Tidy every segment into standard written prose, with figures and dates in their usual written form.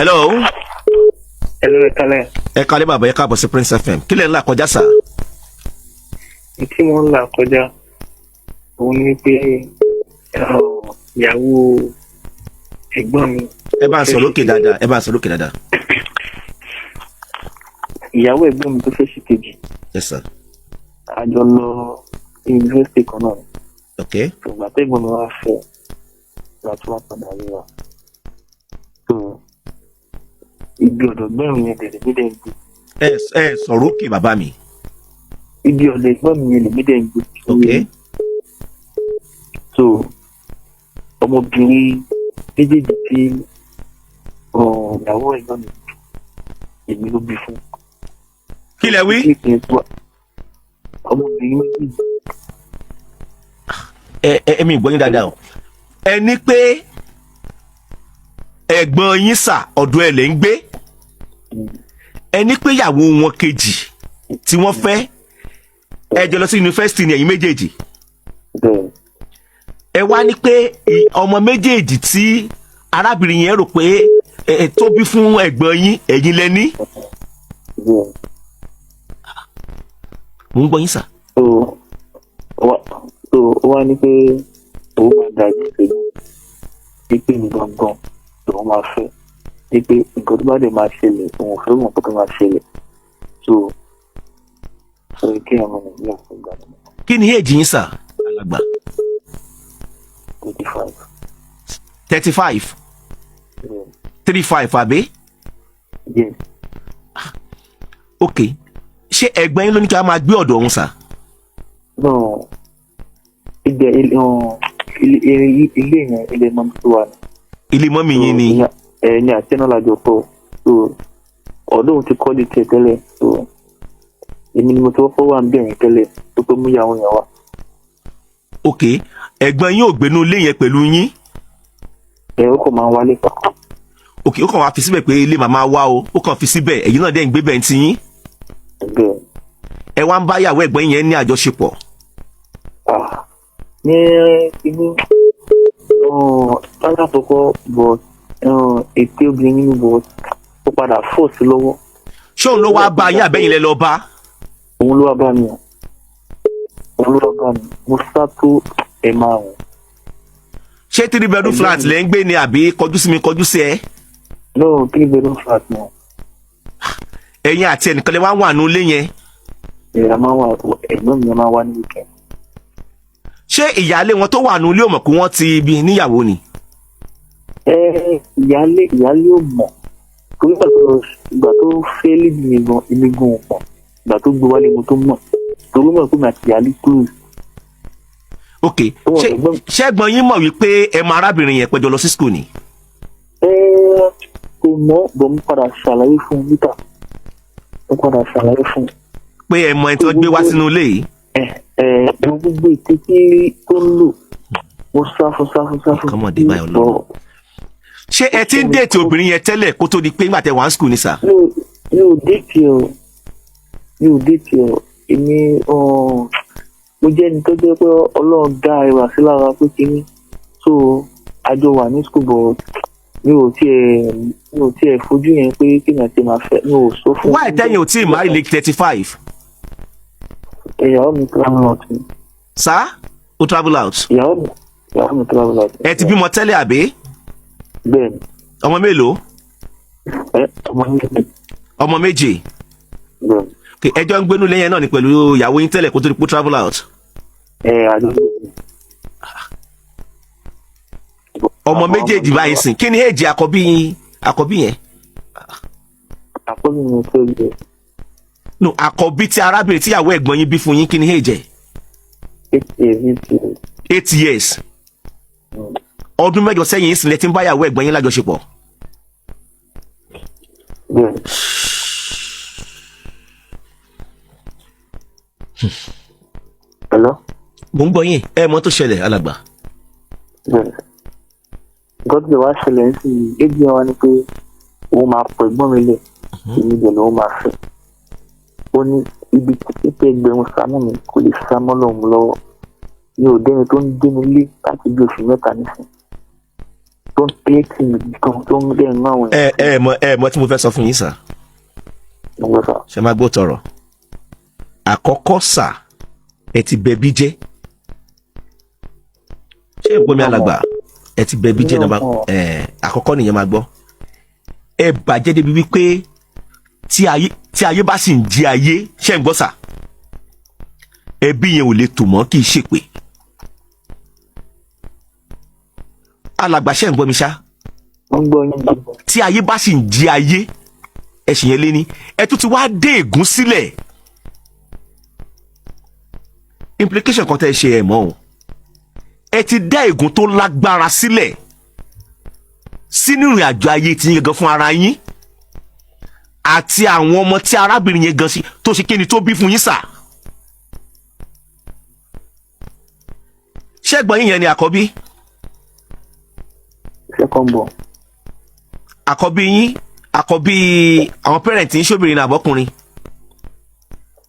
Hello. Hello, ẹ kálẹ̀. Ẹ kálẹ́ bàbá, ẹ káàbọ̀ sí Prince FM. Kí lẹ̀ ń là kọjá sà? Ní tí wọ́n ń là kọjá, òun ni pé ìyàwó ẹ̀gbọ́n mi. Ẹ bá ń sọ lókè dáadáa, ẹ bá ń sọ lókè dáadáa. Ìyàwó ẹ̀gbọ́n mi tó fẹ́ sí kejì. Yes sir. A jọ lọ yunifásitì kan náà. Ok. Ìgbà tẹ́gbọ́n mi wá fẹ́, ìgbà tí wọ́n padà rí wa. So ibi ọ̀dọ̀ ẹ̀gbọ́n mi yẹn lèmi dẹ̀ ń gbé. Ẹ sọ̀rọ̀ òkè bàbá mi. Ibi ọ̀dọ̀ ẹ̀gbọ́n mi yẹn lèmi dẹ̀ ń gbé. Ok. So ọmọbìnrin méjèèjì tí ìyàwó ẹ̀gbọ́n mi, èmi ló bí fún. Kí lẹ wí? Ọmọbìnrin méjèèjì. Ẹ mi gbọ́ yín dáadáa o. Ẹ ní pé ẹ̀gbọ́n yín sà, ọ̀dọ̀ ẹ̀ lẹ́ ń gbé. Ẹ ní pé ìyàwó wọn kejì tí wọ́n fẹ́, ẹ jọ lọ sí yunifásitì ní ẹ̀yin méjèèjì. Bẹ́ẹ̀. Ẹ wá ní pé ọmọ méjèèjì tí arábìnrin yẹn rò pé ẹ tó bí fún ẹ̀gbọ́n yín, ẹ̀yin lẹ ní. Bẹ́ẹ̀. Mò ń gbọ́ yín sà. So ó wá ní pé òun máa dàgbé pẹ̀lú pípé mi gangan lòun máa fẹ́, ní pé nǹkan tó bá dẹ̀ máa ṣẹlẹ̀, òun ò fẹ́ mọ̀ nǹkan tó máa ṣẹlẹ̀. So kí àwọn Nàìjíríà fún gbà ní. Kí ni èjì yín sà, alàgbà? 35. 35? 35, àbí? Yes. Ok, ṣé ẹ̀gbọ́n yín ló ní kí a máa gbé ọ̀dọ̀ òun sà? No, ibẹ̀ ilé yẹn, ilé mọ́mí tó wà ní. Ilé mọ́mì yín ni? Ẹ ní àti ẹ̀nà làjọ pọ̀. So ọ̀dọ́ òun ti kọ́lé tiẹ̀ tẹ́lẹ̀, so èmi ni mo ti kọ́kọ́ wà ń bẹ̀rẹ̀ tẹ́lẹ̀ tó pé mú ìyàwó yẹn wá. Ok, ẹ̀gbọ́n yín ò gbénú ilé yẹn pẹ̀lú yín? Ẹ ó kàn máa ń wálé kankan. Ok, ó kàn wá fi síbẹ̀ pé ilé màmá wa o, ó kàn fi síbẹ̀, ẹ̀yin náà dẹ̀ ń gbé bẹ́ẹ̀ ti yín. Bẹ́ẹ̀. Ẹ wá ń bá ìyàwó ẹ̀gbọ́n yẹn ní àjọṣepọ̀? Ah, ní inú alákọ̀ọ́kọ́ bọ̀, ètè obìnrin nínú bọ̀, ó padà fò sí lọ́wọ́. Ṣé òun ló wá bá yín àbẹ́yìn lẹ lọ bá? Òun ló wá bá mi o. Òun ló wá bá mi, mo sá tó ẹ̀ márùn. Ṣé three bedroom flat lẹ́ ń gbé ni àbí kọjú sí mi kọjú sí ẹ? No, three bedroom flat ni. Ẹ̀yin àti ẹnìkan lẹ wá wà nù ilé yẹn? Ẹ̀rọ máa wà, ẹ̀gbọ́n mi máa wá ní weekend. Ṣé ìyáálé wọn tó wà nù ilé ò mọ̀ pé wọ́n ti bí níyàwó ni? Ẹ ìyáálé ò mọ̀ torí ìgbà tó fẹ́ lébi mi gan, èmi gan ò mọ̀. Ìgbà tó gbé wálé mo tó mọ̀, torí mọ̀ pé mi àti ìyáálé close. Ok, ṣẹ́gbọ́n yín mọ̀ wípé ẹ mọ arábìnrin yẹn pẹ́jọ lọ sí school ni? Ẹ kò mọ̀ bọ̀, mo padà ṣàlàyé fún un níta, mo padà ṣàlàyé fún un. Pé ẹ mọ ẹni tí wọ́n gbé wá sínú ilé yìí? Ẹ ẹ mo gbogbo ète tí tó ń lò, mo sáfún sáfún sáfún. Kọ́mọ̀dé báyọ̀ lọ́wọ́. Ṣé ẹ ti ń date obìnrin yẹn tẹ́lẹ̀ kó tó di pé nígbà tẹ wà ní school ni sà? Mi ò date o, mi ò date o. Èmi mo jẹ́ ẹni tó jẹ́ pé Ọlọ́run dá ẹwà sí lára pé kínní, so àjọ wà ní school, but mi ò tiẹ̀ fojú yẹn pé kéèyàn ti máa fẹ́, mi ò sọ fún. Why tẹ́yìn ò tí ì marry late 35? Ìyàwó mi travel out ni. Sá o travel out? Ìyàwó mi travel out. Ẹ ti bímọ tẹ́lẹ̀ àbí? Bẹ́ẹ̀ni. Ọmọ mélòó? Ẹ ọmọ méjì. Ọmọ méjì? Bẹ́ẹ̀ni. Ok, ẹjọ́ ń gbénú lẹ́yìn náà ni pẹ̀lú ìyàwó yín tẹ́lẹ̀ kó tó di pé travel out? Ẹ àjọ. Ọmọ méjèèjì báyìí sìn, kí ni èjì àkọ́bí yẹn? Àkọ́bí mi tó yẹ. No, àkọ́bí tí arábìnrin tíyàwó ẹ̀gbọ́n yín bí fún yín, kí ni èjì ẹ̀? 8 years, 8 years. 8 years. Ọdún 8 sẹ́yìn ìsìnlẹ̀ tí ń báyàwó ẹ̀gbọ́n yín lájọṣepọ̀? Bẹ́ẹ̀ni. Hello? Mo ń gbọ́ yín, ẹ mọ̀ tó ṣẹlẹ̀ alàgbà. Bẹ́ẹ̀ni. Nǹkan tó lè wá ṣẹlẹ̀ ń sìn yìí, éjì wa ni pé òun máa pọ̀ ẹ̀gbọ́n mi lẹ̀, èmi dẹ̀ lòun máa fẹ́. Ó ní ibi tí pípẹ́ ẹgbẹ̀rún sámú mi kò lè sá mọ́ lòun lọ́wọ́. Mi ò dẹ́ni tó ń dé mi lé láti bí oṣù 3 nísìn. Tó ń pé tì mí gan, tó ń dẹ̀ ń rán àwọn Ẹ ẹ mọ tí mo fẹ́ sọ fún yín, sir. Èèyàn sà. Ṣe máa gbọ́ tọrọ? Àkọ́kọ́ sà, ẹ ti bẹbí jẹ́. Ṣé ìbomi alàgbà, ẹ ti bẹbí jẹ́. Number ẹ àkọ́kọ́ nìyẹn. Máa gbọ́, ẹ bàjẹ́ débi wípé tí ayé bá sì ń jí ayé, ṣé ń gbọ́ sà, ẹbí yẹn ò lè tò mọ́. Kì í ṣèpè, alàgbà. Ṣé ń gbọ́ mi ṣá? Wọ́n ń gbọ́ yín gbọ́. Tí ayé bá sì ń jí ayé, ẹ̀sìn yẹn lé ní ẹ tún ti wá dé ègún sílẹ̀. Implication kan tẹ́ ẹ ṣe, ẹ̀ mọ́ o, ẹ ti dá ègún tó lágbára sílẹ̀ sínú ìrìn àjò ayé tí yín gangan fún ara yín àti àwọn ọmọ tí arábìnrin yẹn gan sí tó ṣe kíni tó bí fún yín sà. Ṣẹ́gbọ́n yín yẹn ni àkọ́bí? Second born. Àkọ́bí yín, àkọ́bí àwọn parents yín, ṣóbìnrin ní àbọ́kùnrin?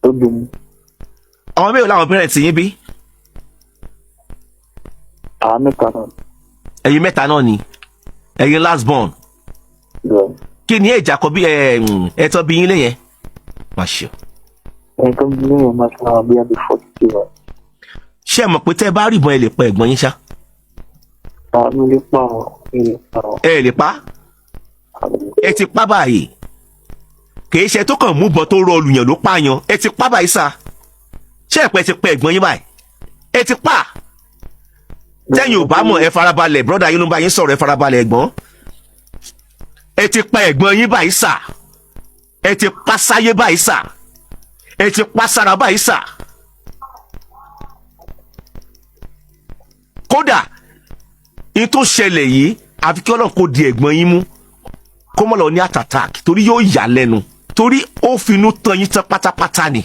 Obìnrin. Àwọn mélòó làwọn parents yín bí? Àwọn mẹ́ta náà. Ẹ̀yin mẹ́ta náà ni, ẹ̀yin last born? Bẹ́ẹ̀. Kí ni èjì àkọ́bí ẹ̀ ẹ̀ tọ́ bí yín lé yẹn má ṣe o? Ẹni tó ń bí yẹn máa ti máa bí abẹ́ 42 wa. Ṣé ẹ mọ̀ pé tẹ́ ẹ bá rí ìbọn, ẹ lè pa ẹ̀gbọ́n yín ṣá? Àwọn mi lè pa ọ́, mi lè pa ọ́. Ẹ lè pa. Ẹ ti pa báyìí. Kì í ṣe tó kàn mú bọ́n tó rọ olùyàn ló pààyàn. Ẹ ti pa báyìí sá. Ṣé ẹ pẹ́ ti pa ẹ̀gbọ́n yín báyìí? Ẹ ti pa. Tẹ́yìn ò bá mọ̀, ẹ farabalẹ̀. Brọ́dà yín ló ń bá yín sọ̀rọ̀. Ẹ farabalẹ̀, ẹ̀gbọ́n. Ẹ ti pa ẹ̀gbọ́n yín báyìí sà. Ẹ ti pa sáyé báyìí sà. Ẹ ti pa sára báyìí sà. Kódà in tó ṣẹlẹ̀ yìí, àfi kí Ọlọ́run kó di ẹ̀gbọ́n yín mú, kó mọ̀ lọ ní heart attack, torí yóò yà lẹ́nu, torí ó finú tán yín tán pátápátá ni.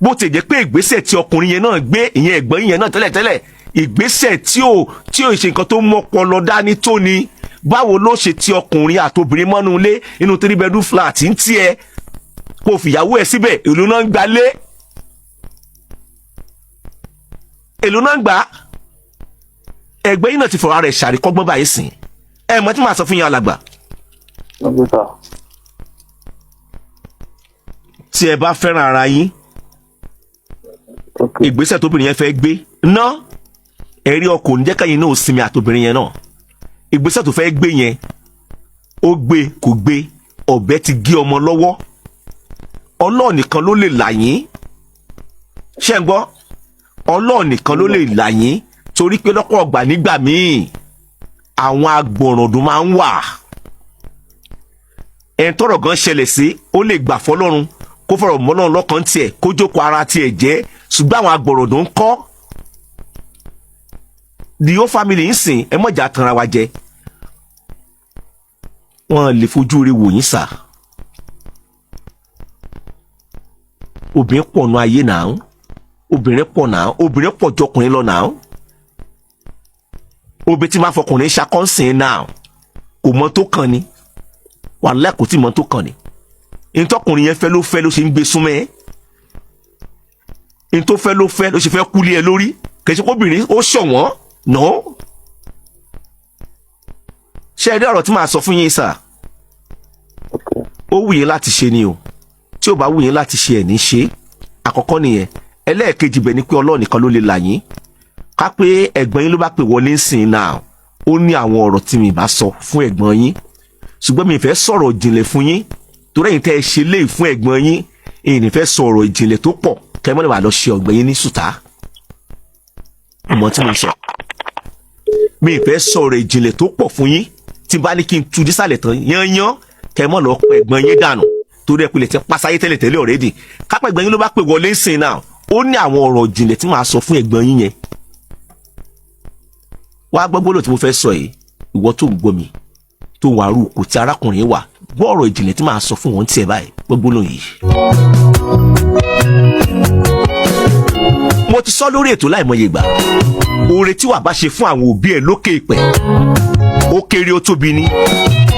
Bó ti jẹ́ pé ìgbésẹ̀ tí ọkùnrin yẹn náà gbé, ìyẹn ẹ̀gbọ́n yẹn náà tẹ́lẹ̀tẹ́lẹ̀, ìgbésẹ̀ tí ò ṣe nǹkan tó mọ́pọlọ dání tó ni. Báwo ló ṣe ti ọkùnrin àtobìnrin mọ́nú ilé inú three bedroom flat ń tiẹ̀, kó fìyàwó ẹ̀ síbẹ̀? Èlò náà ń gbà lé, èlò náà ń gbà. Ẹgbẹ́ yìí náà ti fọ̀rọ̀ ara ẹ̀ ṣàríkọ́gbọ́n báyìí sìn. Ẹ mọ̀ tí màá sọ fún yín, alàgbà. Ọjọ́ sà. Tí ẹ bá fẹ́ràn ara yín, Ok. ìgbésẹ̀ tóbìnrin yẹn fẹ́ gbé ná, ẹ̀rí ọkọ̀ ò ní jẹ́ kẹ́yìn náà ó sinmi àtobìnrin yẹn náà. Ìgbésẹ̀ tó fẹ́ gbé yẹn, ó gbé kò gbé, ọ̀bẹ ti gé ọmọ lọ́wọ́. Ọlọ́ọ̀ nìkan ló lè là yín. Ṣé ń gbọ́? Ọlọ́ọ̀ nìkan ló lè là yín, torí pé lọ́pọ̀ ọgbà nígbà míì, àwọn agbọ̀ràndùn máa ń wà. Ẹni tọ́rọ̀ gan ṣẹlẹ̀ sí, ó lè gbà fọ́lọ́run, kó fọ̀rọ̀ mọ́lọ́run lọ́kàn tiẹ̀, kó jókòó ara tiẹ̀ jẹ́, ṣùgbọ́n àwọn agbọ̀ràndùn ń kọ́. The whole family ń sìn. Ẹ mọ̀jà tanra wa jẹ, wọ́n lè fojú rẹ̀ wò yín sà. Obìnrin pọ̀ nù ayé náà, obìnrin pọ̀ náà, obìnrin pọ̀ jọkùnrin lọ náà. Obìnrin tí máa fọkùnrin ṣakọ́nsìn náà kò mọ tó kàn ni. Wàhálà, kò tí mọ tó kàn ni. Ntọ́kùnrin yẹn fẹ́ ló fẹ́ ló ṣe ń gbé súnmọ́ ẹ́. Ntọ́ fẹ́ ló fẹ́ ló ṣe fẹ́ kúlé ẹ lórí. Kì í ṣe kóbìnrin ó ṣọ̀wọ́n nà. Ṣé ẹ rí ọ̀rọ̀ tí màá sọ fún yín sà? Ok. Ó wù yín láti ṣe ni o. Tí ò bá wù yín láti ṣe, ẹ̀ ní ṣe. Àkọ́kọ́ nìyẹn. Ẹlẹ́ẹ̀kejì bẹ̀ ni pé Ọlọ́run nìkan ló lè là yín. Ká pé ẹ̀gbọ́n yín ló bá pè wọlé ń sìn náà, ó ní àwọn ọ̀rọ̀ tí mi bá sọ fún ẹ̀gbọ́n yín, ṣùgbọ́n mi fẹ́ sọ̀rọ̀ ìjìnlẹ̀ fún yín, torí ẹ̀yin tẹ́ ẹ ṣe léyìí fún ẹ̀gbọ́n yín, èyí ní fẹ́ sọ̀rọ̀ ìjìnlẹ̀ tó pọ̀, kẹ́ mọ́ lè wà lọ ṣe ọ̀gbẹ́ yín ní sùtá. Ọmọ tí mo sọ, mi fẹ́ sọ̀rọ̀ ìjìnlẹ̀ tó pọ̀ fún yín. Tí n bá ní kí n tu dísàlẹ̀ tán yányán, kẹ́ mọ́ lọ pẹ́ ẹ̀gbọ́n yín dànù, torí ẹ pilẹ̀ ti pásáyé tẹ́lẹ̀ tẹ́lẹ̀ already. Kápẹ́ ẹ̀gbọ́n yín ló bá pè wọlé ń sìn náà, ó ní àwọn ọ̀rọ̀ ìjìnlẹ̀ tí màá sọ fún ẹ̀gbọ́n yín yẹn. Wá gbọ́ gbólóhùn tí mo fẹ́ sọ yìí. Ìwọ tó ń gbọ́ mi, tó wàá rú kò tí arákùnrin wà, gbọ́ ọ̀rọ̀ ìjìnlẹ̀ tí màá sọ fún wọn tiẹ̀ báyìí. Gbọ́ gbólóhùn yìí. Mo ti sọ lórí ètò láìmọye ìgbà, oore tí wàá bá ṣe fún àwọn òbí ẹ lókè ìpẹ́, ó kéré ó tóbi ni,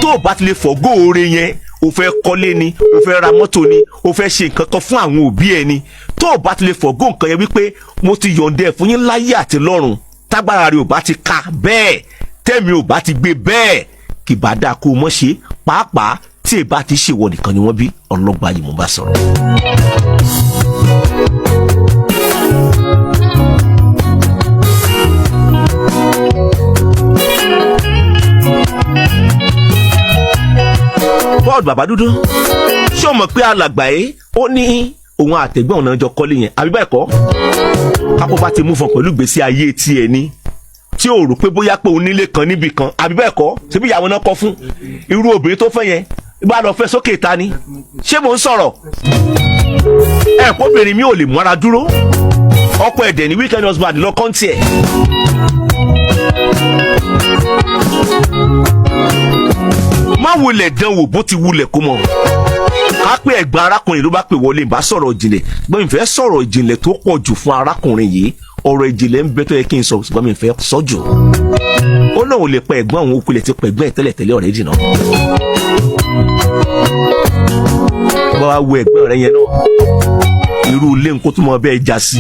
tó o bá ti lè fọ̀gó oore yẹn, o fẹ́ kọ́lé ni, o fẹ́ ra mọ́tò ni, o fẹ́ ṣe nǹkan kan fún àwọn òbí ẹ ni, tó o bá ti lè fọ̀gó nǹkan yẹn wípé mo ti yọ̀ǹda ẹ̀ fún yín láyé àti lọ́run, tágbára rẹ̀ ò bá ti ka bẹ́ẹ̀. Tẹ́mi ò bá ti gbé bẹ́ẹ̀, kì bá dáa kó o mọ̀ ṣe, pàápàá tí ì bá ti ṣèwọ nìkan ni wọ́n bí. Ọlọ́gbà yìí mo bá sọ̀rọ̀. Paul bàbá dúdú, ṣé o mọ̀ pé alàgbà yìí ó ní òun àtẹ̀gbọ́n ọ̀nà jọ kọ́lé yẹn, àbí bẹ́ẹ̀ kọ́? Kápó bá ti mú fún pẹ̀lú ìgbésí ayé tiẹ̀ ni tí o rò pé bóyá pé onílé kan níbì kan, àbí bẹ́ẹ̀ kọ́? Ṣebí ìyàwó náà kọ́ fún irú obìnrin tó fẹ́ yẹn bá lọ fẹ́ sókè ta ni? Ṣé mò ń sọ̀rọ̀? Ẹ̀ kóbìnrin mi ò lè mú ara dúró, ọkọ ẹ̀dẹ̀ ní weekend husband lọ kọ́ńtì ẹ̀. Má wulẹ̀ dán wò bó ti wulẹ̀ kó mọ̀. Ká pé ẹ̀gbọ́n arákùnrin ló bá pè wọlé, ìbá sọ̀rọ̀ ìjìnlẹ̀, gbọ́n ìfẹ́ sọ̀rọ̀ ìjìnlẹ̀ tó pọ̀ jù fún arákùnrin yìí. Ọ̀rọ̀ ìjìnlẹ̀ ń bẹ tó yẹ kí n sọ, ṣùgbọ́n mi fẹ́ sọ jù. Ó lóun lè pa ẹ̀gbọ́n òun, òkulẹ̀ ti pa ẹ̀gbọ́n ẹ̀ tẹ́lẹ̀tẹ́lẹ̀ ọ̀rẹ́ jìnnà. Bá wa wo ẹ̀gbọ́n rẹ yẹn náà, irú ilé nǹkó tó mọ bẹ́ẹ̀ já sí.